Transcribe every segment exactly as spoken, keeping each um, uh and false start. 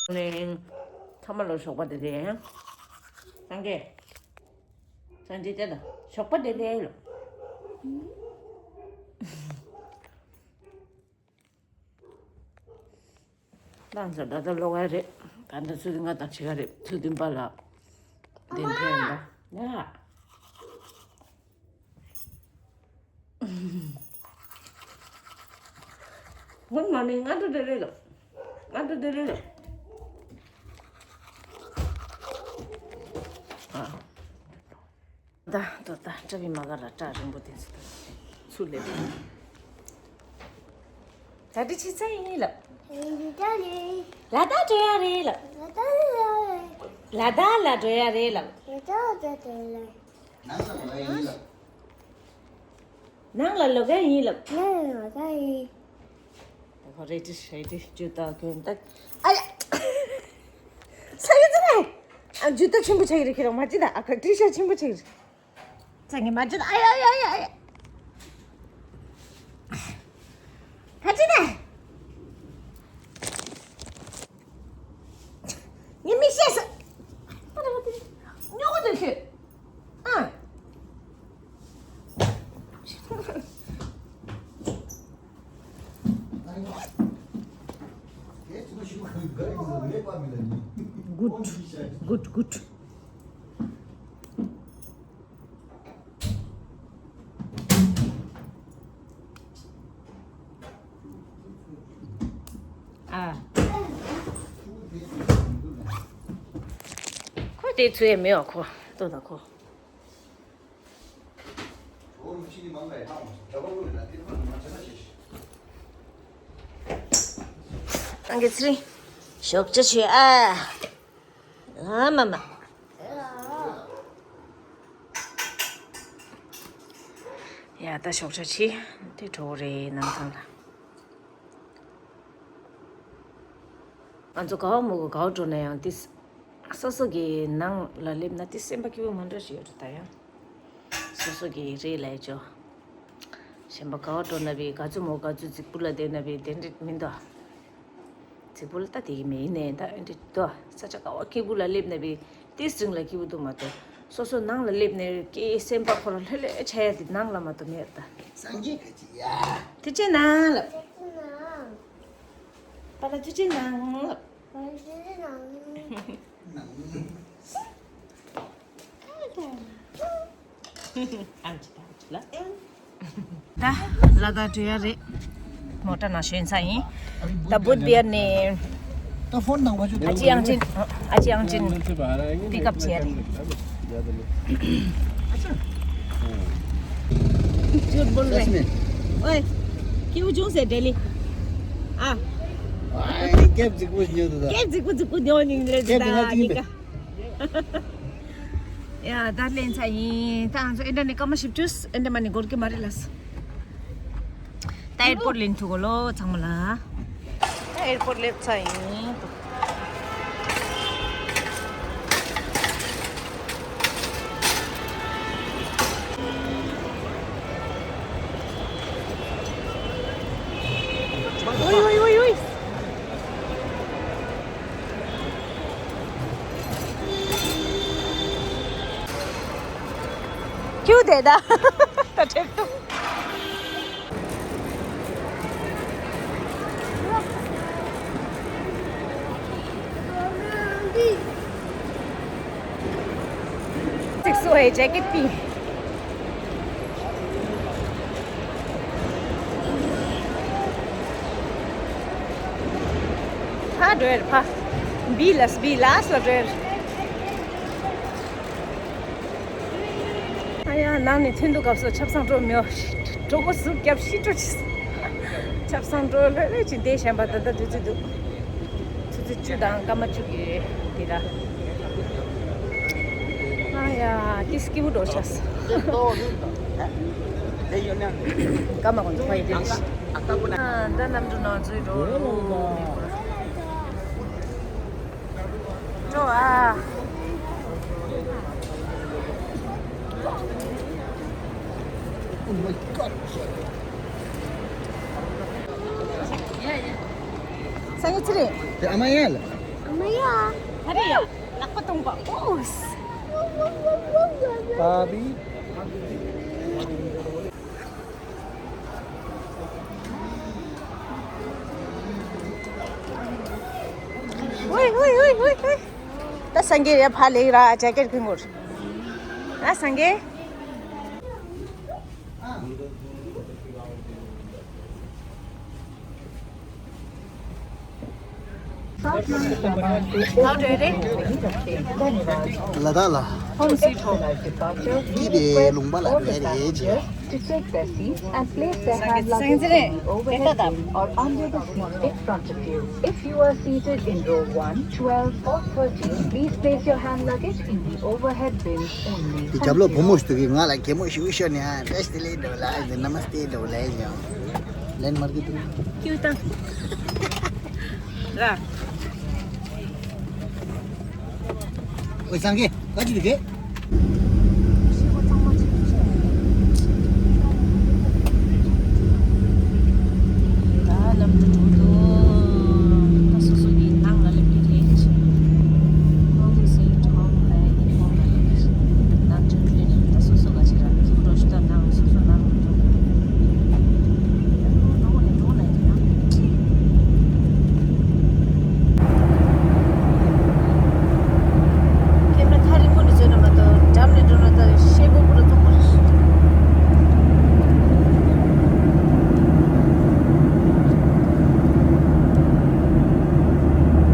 ནས་ཚང་མ་ལ་ཞོགས་པ་བདེ་ལེགས། སངས་རྒྱས། སངས་རྒྱས་བསྟན་ལ་ཞོགས་པ་བདེ་ལེགས་ལ། ལགས་སོ། ད་ལྟ་ལོག་ཡ་རེད། ད་ལྟ་ཚོད་ལྔ་དང་ཕྱེད་ཀ་རེད། ཚོད་བདུན་པ་ལ་གདན་འདྲེན་ཡིན་པ། ཡ། ཧོན་མ་ནི་ང་ཚོ་དེ་རེད་ལ། ང་ཚོ་དེ་རེད་ལ། ཨ། ད་ད་ད་བཀྲ་བའི་མ་ག་ར་བཀྲ་རིང་པོ་དེ་ཚོ་ད་ཚུར་སླེབས། ད་འདི་ཕྱི་ཚ་ཡིན་ལ། ལ་དྭགས་འགྲོ་ཡ་རེད་ལ། ལ་དྭགས་ལ་འགྲོ་ཡ་རེད་ལ། ནང་ལ་ལོག་ཡ་ཡིན་ལ། ནང་ལ་ལོག་ཡ་ཡིན་ལ། ནང་ལ་ལོག་ཡ་ཡིན། ད་ཁོ་རེ་ཏི་རེ་ཏི་ཇུ་ཏ་གོན་ད། ཨ་ཡ། ས་ཡ་ཙི་ནས། ཨ་ཇུ་ཏ་ཆེན་པོ་ཆགས་ཀྱི་རེད། ཁྱེད་རང་མ་ཅི་ད། ཨ་ཁ་ཏི་ཤ་ཆེན་པོ་ཆགས་ཀྱི་རེད། ཙང་གི་མ་ཅི་ད། ཨ་ཡ་ཡ་ཡ་ཡ། ཁ་ཅི་ད། ངས་མི་ཤེས་སོ། ཉོ་གི་འདུག་ཁྱོད། ཨ། Good, good, good. ཨ། ཁོ་དེ་ཚོ་ཡས་མེད་པ་ཁོ། ལྟོས་དང་ཁོ། ཨང་ཀི་ཚེ་རིང་། ཞོགས་ཇ་མཆོད་ཨ། ཨ་མ་མ། ཡ་ད་ཞོགས་ཇ་ཆི། དེ་གྲོགས་རེ་ནང་ཚང་ལ། ང་ཚོ་ག་བ་མོ་གོ་ག་བ་འགྲོ་ན་ཡང་དེ། སོ་སོ་གི་ནང་ལ་སླེབས་ན་དེ་སེམས་པ་སྐྱིད་པོ་མ་འདྲ་ཞིག་ཡོད་རེད་ད་ཡང་། སོ་སོ་གི་རེད་ལས་ཅོ། གཞན་པ་ག་བ་འགྲོ་ན་བི་ག་ཚོད་མོ་ག་ཚོད་རྫིག་པོ་ལ་བསྡད་ན་བི་དེ་འདྲ་མི་འདུག་རྫིག་པོ་ལ་ད་དེ་གི་མེད་ཡིན་ནའི་ད་འདི་འདུག་ས་ཆ་ག་བ་སྐྱིད་པོ་ལ་སླེབས་ན་བི་དེ་སྲིང་ལ་སྐྱིད་པོ་འདུག་མ་གཏོགས་སོ་སོ་ནང་ལ་སླེབས་ནས་ཀྱི་སེམས་པ་ཁོ་རང་ལྷོད་ལྷོད་ཆགས་ཡ་དེ་ནང་ལ་མ་གཏོགས་མེད་ད། སངས་རྒྱས་ཁ་ཅིག་ཡ། དེ་ཅི་ནང་ལ། པ་ལ་ཅི་ཅི་ནང་ལ། ད་ལ་དྭགས་འགྲོ་ཡ་རེད། མོ་ཊ་ནང་ཞོན་ས་ཡིན། ད་བུད་བི་ཧར་ནས། ད་ཕོན་ནང་པ་ཆུ། ཨ་ཅེ་ཨང་ཅིན། ཨ་ཅེ་ཨང་ཅིན་པིག་ཨབ་བྱས་རེད། झूठ बोल रहे हैं। ओए, क्यों जूं से दिल्ली? आ। ཀེབ་ཛིག་པོ་ཉོ་འདུག་ད། ཀེབ་ཛིག་པོ་ཛིག་པོ་ཉོ་ནི་རེད་ཀེབ་དེ་ང་ད་ཅིག་ཡིན་པས། ཡ་ད་ལེན་ཚ་ཡིན། ད་ང་ཚོ་ཨེ་འདྲ་ནི་སྐར་མ་བཞི་བཅུ་ཨེ་འདྲ་མ་ནི་འགོར་གི་མ་རེད་ལགས། ད་ཨེར་པོར་ལེན་ཐུག་གོ་ལོ་ཚང་མ་ལ། ད་ཨེར་པོར་སླེབས་ཚར་ཡིན། ཨོའི་ཨོའི་ཨོའི་ཨོའི། ཁྱོད་དེ་ད་ད་ཁྲེབ་ཏུ། ཚིགས་སུ་བའི་ཇེ་ཀེད་པི། ཕ་འགྲོ་ཡར་ཕ། བི་ལས་བི་ལས་ལ་འགྲོ་ཡར། ཨ་ཡ་ནང་ནས་ཐོན་དུས་སྐབས་སུ་ཆབ་གསང་སྤྲོ་མི་འོ། གྲོད་ཁོག་ཟུག་རྒྱབ་ཤི་སྤྲོ་ཆི། ཆབ་གསང་སྤྲོ་ལྷོད་ལྷོད་ཅིག་བསྡད་བཞིན་པ་ད་ལྟ་དུས་ཚོད་འདུག་ཆུ་ཚོད་བཅུ་དང་སྐར་མ་བཅུ་གི་དེ་ར། ཨ་ཡ་ཏི་སྐྱིད་པོ་འགྲོ་ཤག་སྐར་མ་གོང་ཚོ་ཕ་ཡི་དེ་ནི་ཤི། ཨ་ད་གནམ་གྲུ་ནང་འཛུལ་འགྲོ་ལོ་མི་འཁོར། འགྲོ་ཨ། Oh my God. སང་ཉིན་ཚེ་རིང་། དེ་ཨ་མ་ཡ་ལ། མ་ཡ། ཧ་རེ་ཡ། ལག་པ་སྟོང་པ། ཨོས། ཨ་བི། ཝེ་ཝེ་ཝེ་ཝེ་ཝེ། ད་སངས་རྒྱས་ཡ་ཕ་ལེགས་ར་ཇེ་ཀེཊ་གི་ངོར། ཨ་སངས་རྒྱས། ལ་དྭགས་ལ། ཧོམ་སི་ཁྲོ། ཀི་དེ་ལུང་པ་ལ་མེད་རེད་ཅེས། To take their seats and place their hand luggage in the overhead bin or under the seat in front of you. If you are seated in row one, twelve or thirteen, please place your hand luggage in the overhead bin only. དེ་རྒྱབ་ལོགས་བུ་མོ་ཞིག་གིས་ང་ལ་གད་མོ་ཞིག་ཤོར་ནས་ཨ་བཀྲ་ཤིས་བདེ་ལེགས་འདྲ་བོ་ལ་ཨ་ནི་ན་མ་སྟེ་འདྲ་བོ་ལ་ཨ་ནི་ལན་མར་གི་འདུག་ཀྱུ་ཏང་། ར། ཨོ་སངས་རྒྱས་བཀའ་ཅི་འདུག་གས། ཁེ་མེ་ཐག་རིང་པོ་ནས་བཟོས་ན་མ་གཏོགས་འགྲམ་ནས་འགྲོ་ན་ད་ཤེལ་སྒོ་པུ་ར་བཙོག་པོ་རེད།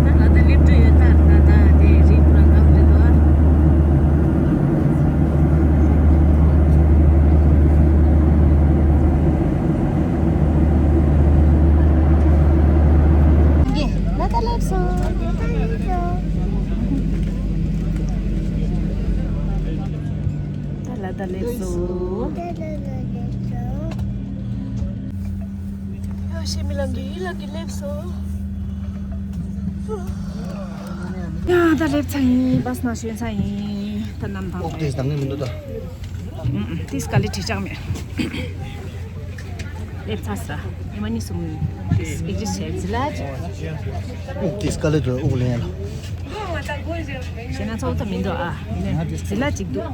ད་ང་ད་སླེབས་འགྲོ་ཡོད་ད། ད་ད་དེ་རིགས་པུ་ར་གང་རེད་དོ། ལ་ད་སླེབས་སོང་། ད་ལ་ད་སླེབས་སོང་། ཡ་ཤི་མི་ལང་གི་ལ་གི་སླེབས་སོང་། ཡ་ད་སླེབས་ཚར་ཡིན། བྷ་སི་ནང་ཞོན་ཚར་ཡིན། ད་ནམ་ཕང་ཨོག་ཏེས་དང་ནི་མི་འདུག་ད། ཏིས་ཀ་ལི་ཁྲི་ལྕགས་མེད། ལེབ་ཚ་ས། ཉི་མ་གཉིས་གསུམ། ཏིས་བིག་ཅི་བྱས་ཟི་ལ། ཨུག་ཏིས་ཀ་ལི་དུ་ཨུག་ལེན་ལ། ཞེ་ན་ཚ་བོ་ད་མི་འདུག་ཨ། ཟི་ལ་ཅིག་འདུག་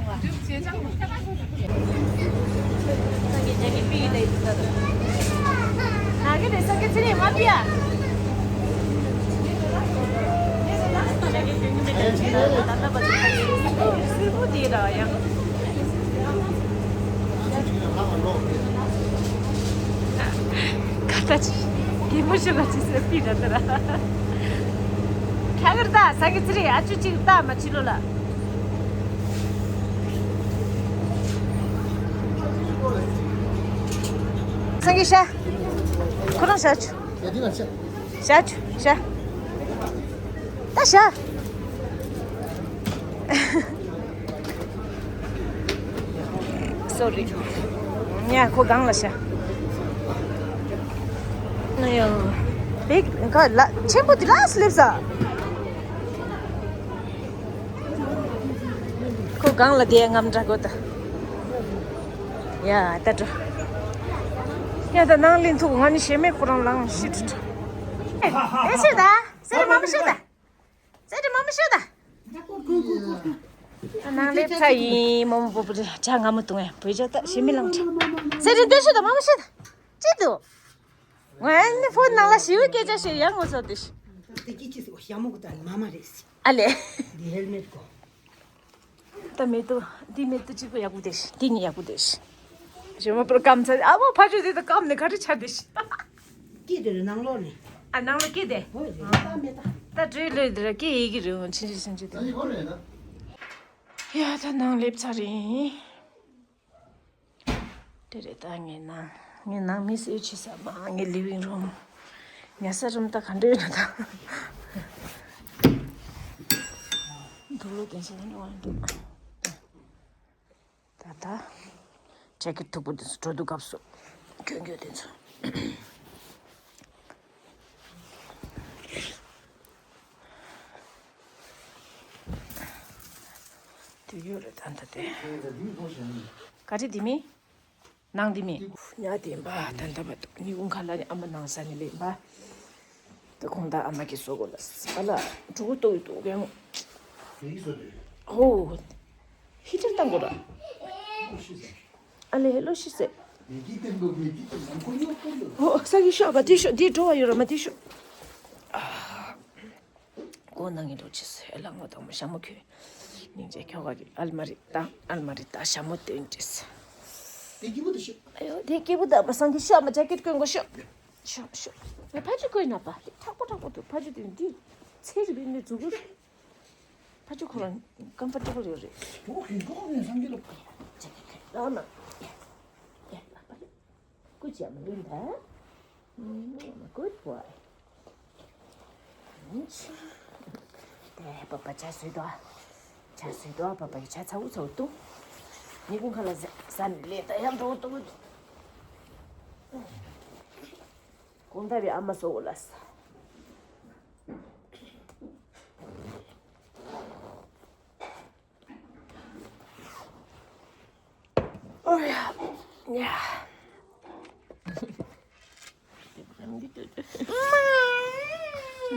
ད་ལྟ་བ་ཚོ་ཁ་ཡིན། སུས་པོ་དེ་ར་ཡང་། ཁ་ཁ་ཅིག་གད་མོ་ཤོར་བ་ཅིག་ཟེར་པི་ར་ད་ར། ཁ་ཁར་ད་ས་གི་ཚི་རི་ཨ་ཅུ་ཅིག་ད་མ་ཅི་ལོ་ལ། སངས་རྒྱས་ཤ། ཁོ་རང་ཤ་ཆུ། ཤ་ཆུ་ཤ། ད་ཤ། སོ་རི། ཉ་ཁོ་སྒང་ལ་ཤ། ཨ་ཡོ། བིག་ཁ་ལ་ཆེན་པོ་དེ་ལ་སླེབས་ས། ཁོ་སྒང་ལ་དེ་རྔམ་འདྲ་གོ་ད། ཡ་ད་འགྲོ། ཡ་ད་ནང་ལེན་ཐུག་ང་ནི་ཞེ་མེད་ཁོ་རང་ལངས་ཤི་ཁྲུ་ཁྲུ། ཨེ་ཤི་ད། སེ་རི་མ་མི་ཤི་ད། སེ་རི་མ་མི་ཤི་ད། ནང་ལེབ་ཚ་ཡིན་མོ་མོ་བོ་བོ་ཇ་ང་མོ་དུང་ཨེ་བོད་ཇ་ད་ཞེ་མི་ལངས་ཁྲ། སེ་རི་འདི་ཤི་ད་མ་མི་ཤི་ད། ཅི་འདུག་ང་ནི་ཕོ་ནང་ལ་ཞི་བའི་སྐད་ཆ་བཤད་ཡ་ངོ་ཚ་དེ་ཤི། དེ་ཀྱི་ཅི་ཟེར་ཞྭ་མོ་གི་ད་མ་མ་རེད་ཟེར། ཨ་ལེ། འདི་ཧེལ་མེད་གོ། ད་མེ་ཏོ་འདི་མེ་ཏོ་གཅིག་པོ་ཡག་པོ་དེ་ཤི། འདི་གཉིས་ཡག་པོ་དེ་ཤི། ཞྭ་མོ་པུ་ར་སྐམ་ཚ་ཨ་བོ་ཕ་ཆུ་དེ་ད་སྐམ་ནས་ག་རེ་ཆ་དེ་ཤི། ཀི་དེ་རེད་ནང་ལོགས་ནས། ཨ་ནང་ལོགས་ཀི་དེ། ཧོ་རེད་ད་མེ་ད། ད་བྲོས་ལོས་དེ་ར་ཀི་ཡི་གི་རེད་འོང་ཕྱིན་ཅི་ཕྱིན་ཅི་དེ། ད་ཡི་ཧོ་རེད་ད། ཡ་ད་ནང་ལེབ་ཚ་རེད། དེ་རེད་ད་ངའི་ནང་ངའི་ནང་མི་སེར་ཆི་ས་མ་ངའི་ལི་ཝིང་རུམ། ཉལ་ས་རུམ་ད་ག་འདྲ་ཡོད་ན་ད། དུག་ལོག་དེ་ཚོ་ནི་འོང་འདུག་ད་ད། ཇེ་ཀེ་ཊི་མཐུག་པོ་དེ་ཚོ་འགྲོ་འདུག་སྐབས་སུ་གྱོན་གྱོན་དེ་ཚོ། དུས་ཡོད་རེད་ད་ལྟ་དེ། ག་རེ་དེ་མིན། ནང་དེ་མིན། ཉལ་དེ་ཡིན་པ་ད་ལྟ་བར་དུ་ཉི་གུང་ཁ་ལ་ནི་ཨ་མ་ནང་ས་ནས་ལེན་པ། དེ་གོང་ད་ཨ་མ་གི་སོ་གོ་ལ་ཨ་ལ་གྲོགས་ཏོ་ཡི་དུ་གང་། ཧོ། ཧི་ཊར་བཏང་གོ་ར། ཨ་ལེ་ལོ་ཤི་སེ། ཧོ་ས་གི་ཤོག་པ་དེ་ཤོག་དེ་འགྲོ་བ་ཡོད་ར་མ་དེ་ཤོག་ཨ། གོ་ནང་གི་འགྲོ་ཆི་སེ་ཨེ་ལ་ངོ་དང་མོ་ཞྭ་མོ་ཁྱོད། སྙིང་རྗེ་ཁྱོ་ག་གི་ཨལ་མ་རི་དང་ཨལ་མ་རི་དང་ཞྭ་མོ་སྟོན་ཅེས། དེ་སྐྱིད་པོ་དེ་ཤོག་ཨ་ཡོ་དེ་སྐྱིད་པོ་དང་མ་སང་གི་ཤོག་མ་ཇེ་ཀེཊ་གོན་གོ་ཤོག་ཤོག་ཤོག་ངས་ཕ་ཆུ་གོན་ན་པ་དེ་མཁྲེགས་པོ་མཁྲེགས་པོ་འདུག་ཕ་ཆུ་དེ་འདི་ཚེ་རིང་པའི་ནས་འཛུགས་གོ་ཕ་ཆུ་ཁོ་རང་ཀམ་ཕོར་ཊེ་བལ་ཡོད་རེད། འོ་ཁྱོད་འགྲོ་གོ་ནས་སང་གི་ལོ། ཇེ་ཀེཊ་གོན་ལ་ཨ་མ། ཡ་ལག་པ་རེད། སྐུ་ཅི་ཡང་མི་ལུས་ད། Good boy. དེ་པ་པ་ཇ་བཟོས་དོ། ཇ་བཟོས་དོ་པ་པ་ཡི་ཇ་ཚ་བོ་ཚ་བོ་བཏུང་། ཉིན་གུང་ཁ་ལ་ཟ་ཟ་ནས་ལས་ད་ཡང་འགྲོ་བཏུང་། གོང་ད་བའི་ཨ་མ་སོ་བོ་ལ་ཟ། ཨོ་ཡ། ཡ།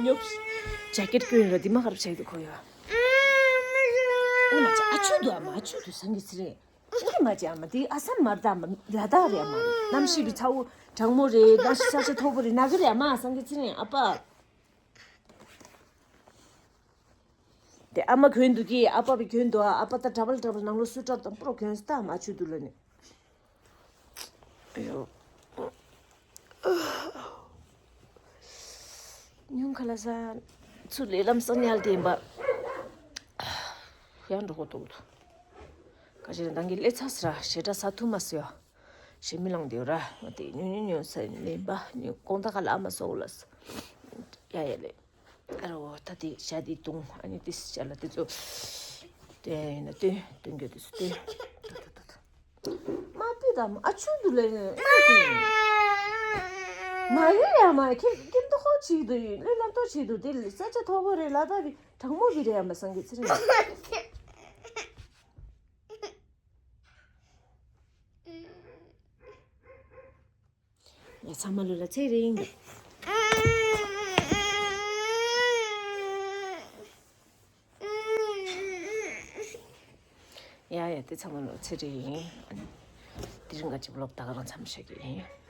ཉོབ། ཇེ་ཀེཊ་གྱོན་ར་འདི་མ་ཁར་བྱས་འདུག་ཁོ་ཡ། ཨ་མ་ཅི་ཨ་ཆུ་འདུག་ཨ་མ་ཨ་ཆུ་འདུག་སང་གི་ཚེ་རིང་། ཨ་མ་ཅི་ཨ་མ་འདི་ཨ་སམ་མར་ད་ཨ་མ་ལ་དྭགས་རེད་ཨ་མ་རེད། གནམ་གཤིས་པའི་ཚ་བོ་གྲང་མོ་རེད། གནམ་གཤིས་ས་ཆ་མཐོ་པོ་རེད། ན་གི་རེད་ཨ་མ་སང་གི་ཚེ་རིང་ཨ་ཕ། དེ་ཨ་མ་གྱོན་འདུག་གི་ཨ་ཕ་བི་གྱོན་འདུག་ཨ་ཕ་ད་འདྲ་བལ་འདྲ་བལ་ནང་ལོ་སུ་ཏྲ་དང་པོ་རོ་གྱོན་སྟ་མ་ཆུ་འདུག་ལ་ནི། ཨ་ཡོ། ཉུང་ཁ་ལ་ས་ཚུར་ལས་ལམ་སང་ཉལ་དེ་ཡིན་པ། ཡང་འགྲོ་གོ་འདུག་ཁ་ཆེ་རེ་འདང་གི་ལས་ཚ་སི་ར་ཞེ་དྲག་ས་ཐུ་མ་སི་ཡོ། ཞེ་མི་ལང་དེ་ཡོ་ར་ང་དེ་ཉུང་ཉུང་ཉུང་ས་ལེན་པ་ཉུང་གོང་ད་ཁ་ལ་ཨ་མ་སོ་ལ་ས། ཡ་ཡ་ལེ། ཨ་རོ་ད་དེ་ཞྭ་དེ་བཏུང་ཨ་ནི་དེ་ཞྭ་ལ་དེ་ཚོ། དེ་ཡིན་ན་དེ་དེ་འགྱོ་དེ་ཚོ་དེ། ད་ད་ད་ད། མ་དེ་ད་མ་ཨ་ཆུ་འདུག་ལེ། མ་ཡོད་ཡ་མ་ཁྱེད་ཁྱེད་ཏོ་ཧོ་བྱེད་འདུག་ཡིན་ལེ་ལ་ཏོ་བྱེད་འདུག་དེ་ལ་ས་ཆ་མཐོ་པོ་རེད་ལ་ད་བི་གྲང་མོ་བི་རེད་ཡ་མ་སང་གི་ཚེ་རིང་། ཡ་ཚང་མ་ལོ་ལ་ཚེ་རིང་། ཡ་ཡ་དེ་ཚང་མ་ལོ་ཚེ་རིང་། དེ་རིང་ག་ཅིག་ལོག་ད་ག་རང་མཚམས་བཞག་གི་ཡིན།